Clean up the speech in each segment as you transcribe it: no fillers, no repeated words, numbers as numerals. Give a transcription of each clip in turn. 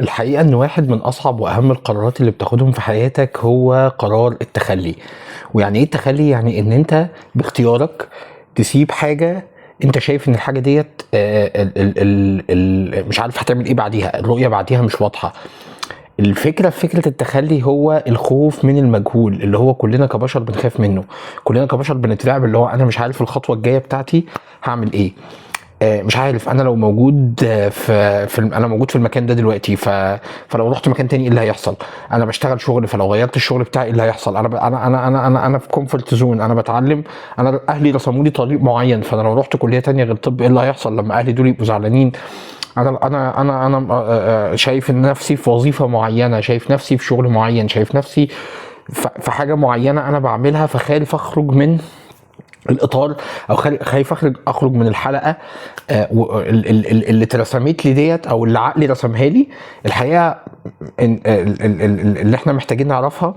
الحقيقة إن واحد من أصعب وأهم القرارات اللي بتاخدهم في حياتك هو قرار التخلي. ويعني إيه التخلي؟ يعني إن أنت باختيارك تسيب حاجة أنت شايف إن الحاجة ديت ال ال ال ال مش عارف هتعمل إيه بعديها، الرؤية بعديها مش واضحة. الفكرة في فكرة التخلي هو الخوف من المجهول اللي هو كلنا كبشر بنخاف منه، كلنا كبشر بنترعب، اللي هو أنا مش عارف الخطوة الجاية بتاعتي هعمل إيه. مش عارف انا لو موجود انا موجود في المكان ده دلوقتي، فلو رحت مكان تاني ايه اللي هيحصل؟ انا بشتغل شغل، فلو غيرت الشغل بتاعي ايه اللي هيحصل؟ انا ب... انا انا انا انا انا في comfort zone، انا بتعلم، انا اهلي رسموا لي طريق معين، فانا لو رحت كليه تانية غير طب ايه اللي هيحصل لما اهلي دول يبقوا زعلانين؟ انا شايف ان نفسي في وظيفة معينه، شايف نفسي في شغل معين، شايف نفسي في حاجة معينة انا بعملها، فخايف اخرج من الاطار، او خايف اخرج من الحلقة اللي اترسمت لي ديت، او اللي عقلي رسمها لي. الحقيقة إن اللي احنا محتاجين نعرفها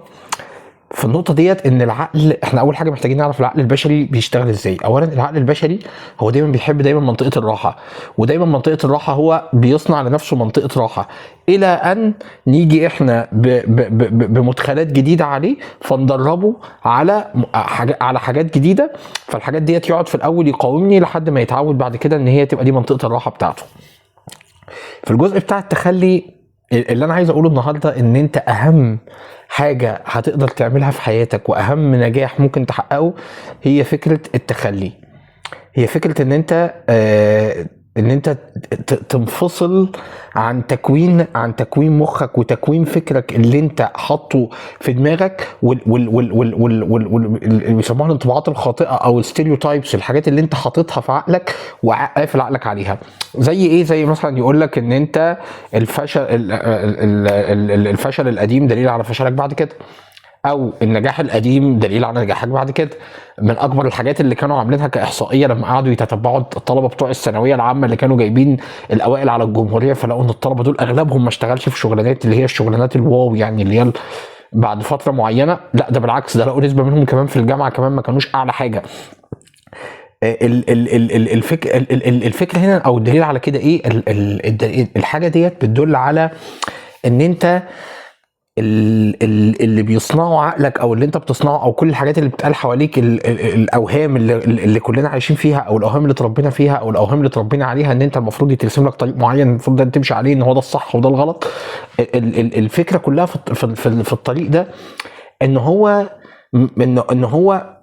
في النقطة ديت ان العقل، احنا اول حاجة محتاجين نعرف العقل البشري بيشتغل ازاي. اولا العقل البشري هو دايما بيحب دايما منطقة الراحه، ودايما منطقة الراحة هو بيصنع لنفسه منطقة راحة، الى ان نيجي احنا ب ب ب بمدخلات جديدة عليه، فندربه على حاجة، على حاجات جديده، فالحاجات ديت يقعد في الاول يقاومني لحد ما يتعود بعد كده ان هي تبقى دي منطقة الراحة بتاعته. في الجزء بتاع التخلي اللي انا عايز اقوله النهارده، ان انت اهم حاجة هتقدر تعملها في حياتك واهم نجاح ممكن تحققه هي فكرة التخلي، هي فكرة ان انت ان انت تنفصل عن تكوين مخك وتكوين فكرك اللي انت حاطه في دماغك، وال وال وال وال وال وال وال اللي بيسموها الانطباعات الخاطئة او ال stereotypes، الحاجات اللي انت حاططها في عقلك وقافل عقلك عليها. زي ايه؟ زي مثلا يقول لك ان انت الفشل ال ال ال الفشل القديم دليل على فشلك بعد كده، او النجاح القديم دليل على نجاحك بعد كده. من اكبر الحاجات اللي كانوا عاملينها كاحصائيه لما قعدوا يتتبعوا الطلبة بتوع الثانوية العامة اللي كانوا جايبين الاوائل على الجمهورية، فلقوا ان الطلبة دول اغلبهم ما اشتغلش في شغلانات اللي هي الشغلانات ال wow، يعني اللي هي بعد فترة معينة، لا ده بالعكس، ده لقوا نسبه منهم كمان في الجامعة كمان ما كانوش اعلى حاجة. الفكرة هنا او الدليل على كده ايه؟ الحاجة ديت بتدل على ان انت اللي بيصنعه عقلك او اللي انت بتصنعه او كل الحاجات اللي بتتقال حواليك، الاوهام اللي كلنا عايشين فيها، او الاوهام اللي اتربينا فيها، او الاوهام اللي اتربينا عليها، ان انت المفروض يترسم لك طريق معين المفروض ده تمشي عليه، ان هو ده الصح وده الغلط. الفكرة كلها في الطريق ده ان هو ان هو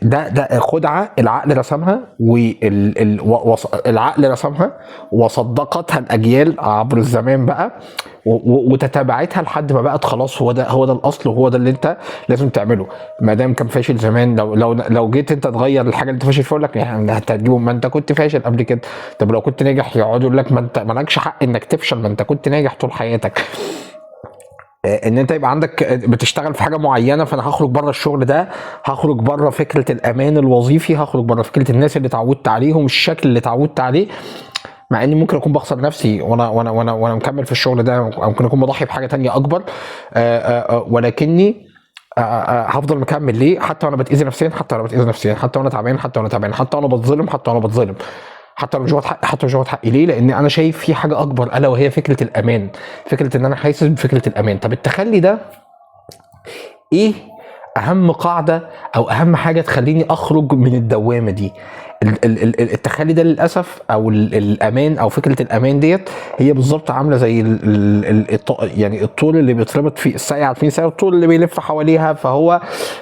ده خدعه العقل رسمها، والعقل رسمها وصدقتها الاجيال عبر الزمان بقى، وتتابعتها لحد ما بقت خلاص هو ده، هو ده الاصل، وهو ده اللي انت لازم تعمله. ما دام كان فاشل زمان، لو جيت انت تغير الحاجة اللي انت فاشل فيها يقول لك يعني انت هتجيبه، ما انت كنت فاشل قبل كده. طب لو كنت ناجح يقعدوا يقول لك ما انت مالكش حق انك تفشل، ما انت كنت ناجح طول حياتك. ان انت يبقى عندك بتشتغل في حاجة معينة، فانا هخرج بره الشغل ده، هخرج بره فكرة الامان الوظيفي، هخرج بره فكرة الناس اللي اتعودت عليهم، الشكل اللي اتعودت عليه، مع اني ممكن اكون بخسر نفسي وانا مكمل في الشغل ده، ممكن اكون بضحي بحاجة تانية اكبر، ولكني هفضل مكمل. ليه؟ حتى وانا بتاذي نفسيا، حتى وانا بتاذي نفسيا، حتى وانا تعبان، حتى وانا تعبان، حتى وانا بتظلم، حتى وانا بتظلم، حتى لو مش واخد حقي، حتى مش واخد حقي. ليه؟ لان انا شايف في حاجة اكبر، الا وهي فكرة الامان، فكرة ان انا حاسس بفكره الامان. طب التخلي ده ايه اهم قاعدة او اهم حاجة تخليني اخرج من الدوامة دي؟ التخلي ده للاسف، او الامان، او فكرة الامان ديت، هي بالظبط عامله زي يعني الطول اللي بيتربط في الساقيه، عارفين ساقية الطول اللي بيلف حواليها، فهو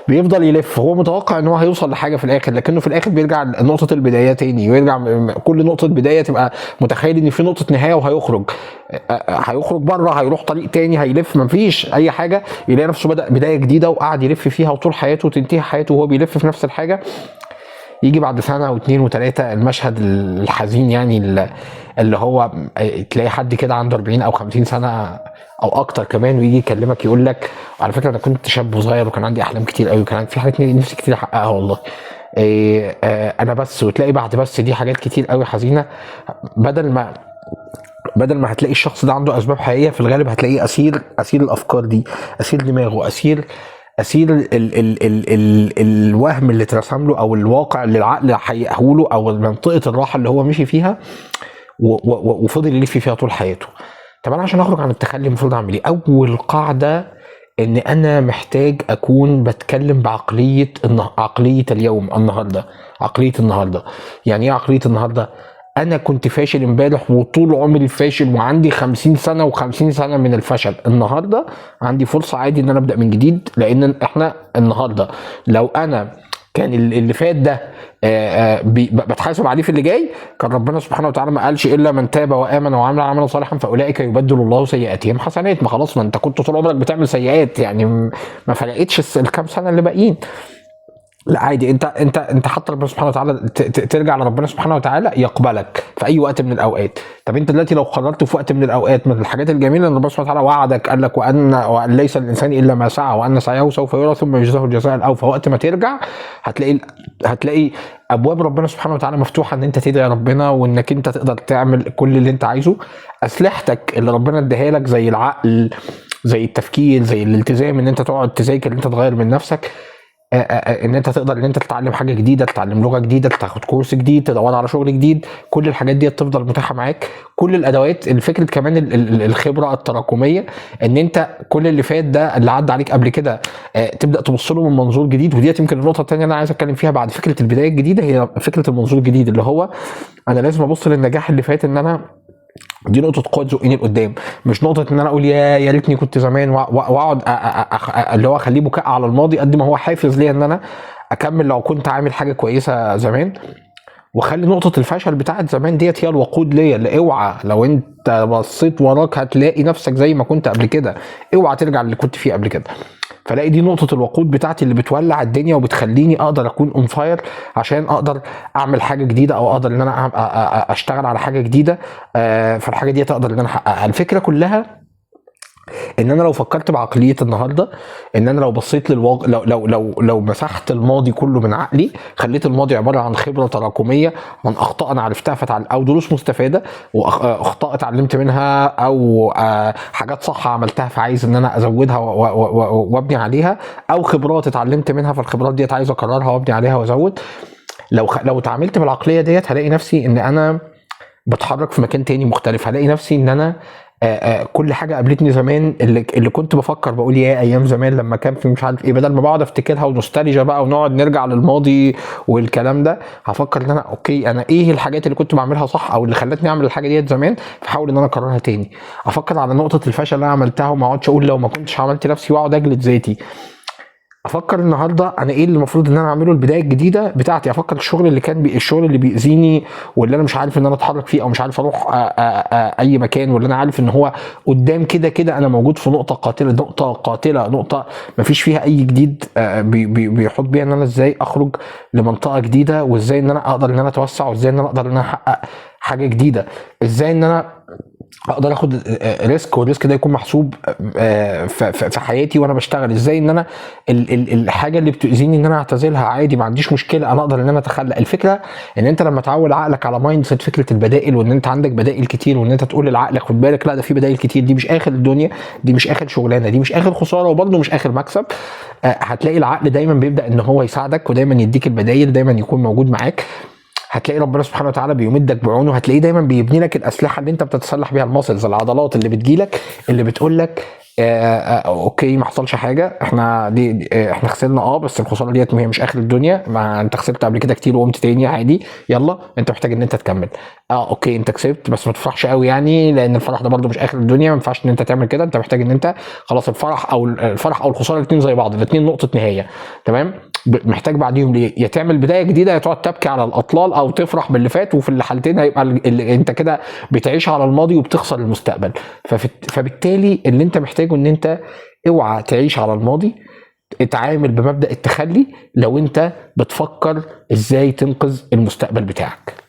بيفضل يلف، هو متوقع ان هو هيوصل لحاجة في الاخر، لكنه في الاخر بيرجع لنقطة البداية تاني، ويرجع كل نقطة بداية تبقى متخيل ان في نقطة نهاية وهيخرج، هيخرج بره، هيروح طريق تاني، هيلف، مفيش اي حاجة، يلاقي نفسه بدا بداية جديدة وقعد يلف فيها وطول حياته، وتنتهي حياته وهو بيلف في نفس الحاجة. يجي بعد سنة واثنين وثلاثة المشهد الحزين، يعني اللي هو تلاقي حد كده عنده 40 او 50 سنة او اكتر كمان، ويجي يكلمك يقول لك على فكرة انا كنت شاب صغير وكان عندي احلام كتير قوي، وكان في حاجات نفسي كتير احققها والله، إيه انا بس، وتلاقي بعد بس دي حاجات كتير قوي حزينة. بدل ما هتلاقي الشخص ده عنده اسباب حقيقية، في الغالب هتلاقيه اسير الافكار دي، اسير دماغه، اسير ال ال ال ال الوهم اللي اترسم له، او الواقع اللي العقل حققه له، او منطقة الراحة اللي هو مشي فيها وفضل يلف فيها طول حياته. طب انا عشان اخرج عن التخلي المفروض اعمل ايه؟ اول قاعدة ان انا محتاج اكون بتكلم بعقلية عقلية اليوم، النهارده. عقلية النهارده يعني ايه عقلية النهارده؟ انا كنت فاشل امبارح وطول عمري فاشل وعندي 50 سنة و50 سنة من الفشل. النهارده عندي فرصة عادي ان انا ابدا من جديد، لان احنا النهارده لو انا كان اللي فات ده بتحاسب عليه في اللي جاي، كان ربنا سبحانه وتعالى ما قالش الا من تاب وامن وعمل عملا صالحا فاولئك يبدل الله سيئاتهم حسنات. ما خلاص، ما انت كنت طول عمرك بتعمل سيئات، يعني ما فرقتش الكام سنة اللي باقيين. لا عادي، انت حتى ربنا سبحانه وتعالى ترجع لربنا سبحانه وتعالى يقبلك في اي وقت من الاوقات. طب انت دلوقتي لو قررت في وقت من الاوقات، من الحاجات الجميلة ان ربنا سبحانه وتعالى وعدك قال لك وان ليس الانسان الا ما سعى وان سعيه سوف يرى ثم يجزاه الجزاء الاوفى. وقت ما ترجع هتلاقي ابواب ربنا سبحانه وتعالى مفتوحة ان انت تدعي ربنا وانك انت تقدر تعمل كل اللي انت عايزه. اسلحتك اللي ربنا اداها لك زي العقل، زي التفكير، زي الالتزام ان انت تقعد تذاكر، ان انت تغير من نفسك، ان انت تقدر ان انت تتعلم حاجة جديدة، تتعلم لغة جديدة، تاخد كورس جديد، تدور على شغل جديد، كل الحاجات دي تفضل متاحة معاك. كل الادوات، الفكرة كمان الخبرة التراكميه ان انت كل اللي فات ده اللي عدى عليك قبل كده تبدا تبص له من منظور جديد. وديت يمكن النقطة الثانية اللي انا عايز اتكلم فيها بعد فكرة البداية الجديدة، هي فكرة المنظور الجديد، اللي هو انا لازم ابص للنجاح اللي فات ان انا دي نقطة قوة تزقني لقدام، مش نقطة إن أنا أقول يا ريتني كنت زمان وأقعد اللي هو أخليه بكاء على الماضي قد ما هو حافز ليا إن أنا أكمل لو كنت عامل حاجة كويسة زمان. وخلي نقطة الفشل بتاعت زمان ديت هي الوقود ليا، اللي اوعى لو أنت بصيت وراك هتلاقي نفسك زي ما كنت قبل كده، اوعى ترجع للي كنت فيه قبل كده. فلاقي دي نقطة الوقود بتاعتي اللي بتولع الدنيا وبتخليني اقدر اكون on fire عشان اقدر اعمل حاجة جديدة، او اقدر ان انا اشتغل على حاجة جديدة، فالحاجة دي اقدر ان انا احققها. الفكرة كلها ان انا لو فكرت بعقلية النهاردة، ان انا لو بصيت للواقع، لو لو لو لو مسحت الماضي كله من عقلي، خليت الماضي عبارة عن خبرة تراكمية، عن اخطاء انا عرفتها او دروس مستفادة واخطاء اتعلمت منها، او حاجات صح عملتها فعايز ان انا ازودها وابني عليها، او خبرات اتعلمت منها فالخبرات ديت عايز اكررها وابني عليها وازود. لو اتعاملت بالعقلية ديت هلاقي نفسي ان انا بتحرك في مكان تاني مختلف. هلاقي نفسي ان انا كل حاجة قابلتني زمان اللي كنت بفكر بقول يا ايام زمان لما كان في مش عارف ايه، بدل ما بقعد افتكرها ونوستالجيا بقى ونقعد نرجع للماضي والكلام ده، هفكر ان انا okay انا ايه الحاجات اللي كنت بعملها صح او اللي خلتني اعمل الحاجة ديت زمان، فحاول ان انا اكررها تاني. افكر على نقطة الفشل اللي انا عملتها وما اقعدش اقول لو ما كنتش عملت نفسي واقعد اجلد ذاتي. افكر النهارده انا ايه اللي المفروض ان انا اعمله، البداية الجديدة بتاعتي. افكر الشغل اللي كان الشغل اللي بيأذيني واللي انا مش عارف ان انا اتحرك فيه او مش عارف اروح اي مكان، واللي انا عارف ان هو قدام كده كده انا موجود في نقطة قاتله، نقطة قاتله، نقطة مفيش فيها اي جديد، بيحط بيها ان انا ازاي اخرج لمنطقه جديدة، وازاي ان انا اقدر ان انا اتوسع، وازاي ان انا اقدر ان انا احقق حاجة جديدة، ازاي ان انا اقدر اخد risk وال risk ده يكون محسوب في حياتي وانا بشتغل، ازاي ان انا الحاجة اللي بتاذيني ان انا اعتزلها عادي، ما عنديش مشكلة، انا اقدر ان انا اتخلى. الفكرة ان انت لما تعود عقلك على mindset فكرة البدائل، وان انت عندك بدائل كتير، وان انت تقول للعقل خد بالك لا ده في بدائل كتير، دي مش اخر الدنيا، دي مش اخر شغلانة، دي مش اخر خسارة، وبرده مش اخر مكسب، هتلاقي العقل دايما بيبدا ان هو يساعدك ودايما يديك البدائل، دايما يكون موجود معاك. هتلاقي ربنا سبحانه وتعالى بيمدك بعونه، هتلاقيه دايما بيبني لك الاسلحة اللي انت بتتسلح بيها، ال muscles، العضلات اللي بتجيلك اللي بتقول لك okay ما حصلش حاجة، احنا دي احنا خسرنا بس الخسارة ديت هي مش اخر الدنيا، ما انت خسرت قبل كده كتير وقمت تاني عادي، يلا انت محتاج ان انت تكمل. okay انت كسبت بس ما تفرحش قوي يعني، لان الفرح ده برده مش اخر الدنيا، ما ينفعش ان انت تعمل كده، انت محتاج ان انت خلاص الفرح او الخسارة الاثنين زي بعض، الاثنين نقطة نهاية، تمام؟ محتاج بعديهم ليه؟ يا تعمل بداية جديدة، يا تقعد تبكي على الاطلال او تفرح باللي فات، وفي الحالتين هيبقى انت كده بتعيش على الماضي وبتخسر المستقبل. فبالتالي اللي انت محتاجه ان انت اوعى تعيش على الماضي، اتعامل بمبدأ التخلي لو انت بتفكر ازاي تنقذ المستقبل بتاعك.